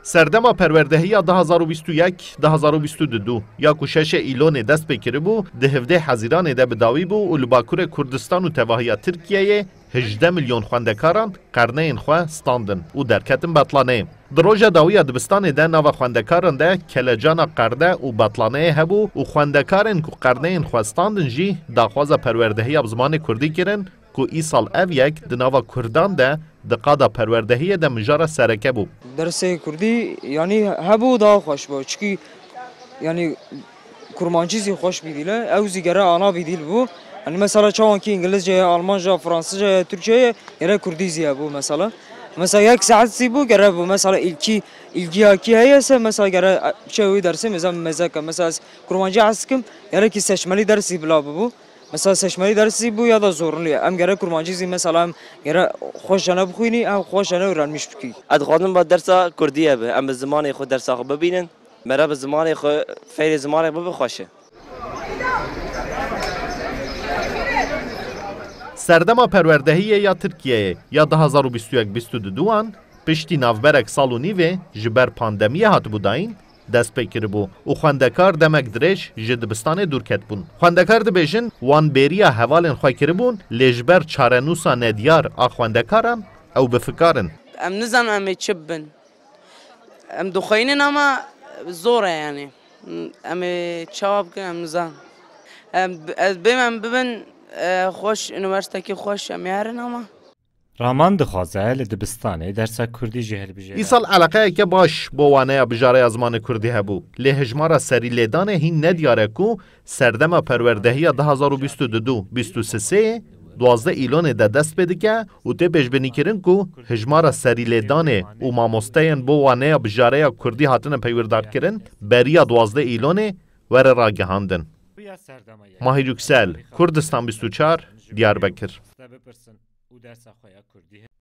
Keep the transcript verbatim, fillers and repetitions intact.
Serdema perwerdehiya du hazar û bîst û yek du hazar û bîst û du ya ku şeşê Îlonê dest pê kiribû, di hevdeh Hezîranê de bi dawî bû û li Bakurê Kurdistan û tevahiya Tirkiyeyê hejdeh milyon xwendekaran qerneyên xwe standin û derketin betlaneyê. Di roja dawî ya dibistanê de nava xwendekaran de kelecana qerde û betlaneyê hebû û xwendekarên ku qerneyên xwe standin jî daxwaza perwerdehiya bi zimanê kurdî kirin ku îsal ev yek di nava kurdan de di qada perwerdehiyê de mijara sereke bû. Dersê kurdî, yanî, hebû daha xweş bû. Çikî, yanî, kurmancî zî xweş bî dîle, ew zî gere ana bî dîl bû. Yanî, mesela çawankî îngilizce ye, almanca, fransizce ye, tirkçe ye, gere kurdî zî hebû mesela. Mesela yek saet zî bû, gere bû. Mesela îlkî, îlgiya kî heye se, mesela gere, e, çe wî dersê meza mezeke. Mesela ez kurmancî hez dikim, gere kî seçmelî ders zî bila bibû. Mesela seçmelî ders zî bû ya da zorunlî ye. Em gere kurmancî zî mesela em gere xweş jane bixwînî, em xweş jane öğrenmiş bikî. Ez dixwazim ba dersa kurdî hebe. Em bi zimanê xwe dersa xwe bibînin. Mere bi zimanê xwe, feyrê zimanê bibe xweş e. Serdema perwerdehiyê ya Tirkiyeyê ya du hazar û bîst û yek bîst û du an piştî navberek sal û nîvê ji ber pandemiyê hatibû dayîn, dest pê kiribû û xwendekar demek dirêj ji dibistanê dûr ketibûn. Xwendekar dibêjin, wan bêriya hevalên xwe kiribûn, lê ji ber çarenûsa nediyar a xwendekaran ew bi fikar in. Em nizanin em ê çi bibin. Em dixweynin ama zor e yani. Em ê çawa bikin em nizanin. Em, ez bêm em bibin, e, xweş, unîversîtekî xweş em ê herin ama. Raman dixwaze li dibistanê dersa kurdî jî hilbijêre. Îsal eleqeyeke baş bo waneya bijareya zimanê kurdî hebû. Lê hejmara serîlêdanê hîn nediyar e ku serdema perwerdehiya du hazar û bîst û du bîst û sê duwazdeh Îlonê de dest pê dike û tê pêşbînîkirin ku hejmara serîlêdanê û mamosteyên bo waneya bijareya kurdî hatine peywirdarkirin beriya duwazdeh Îlonê were ragihandin. Mahir Yüksel, Kurdistan bîst û çar, Diyarbekir.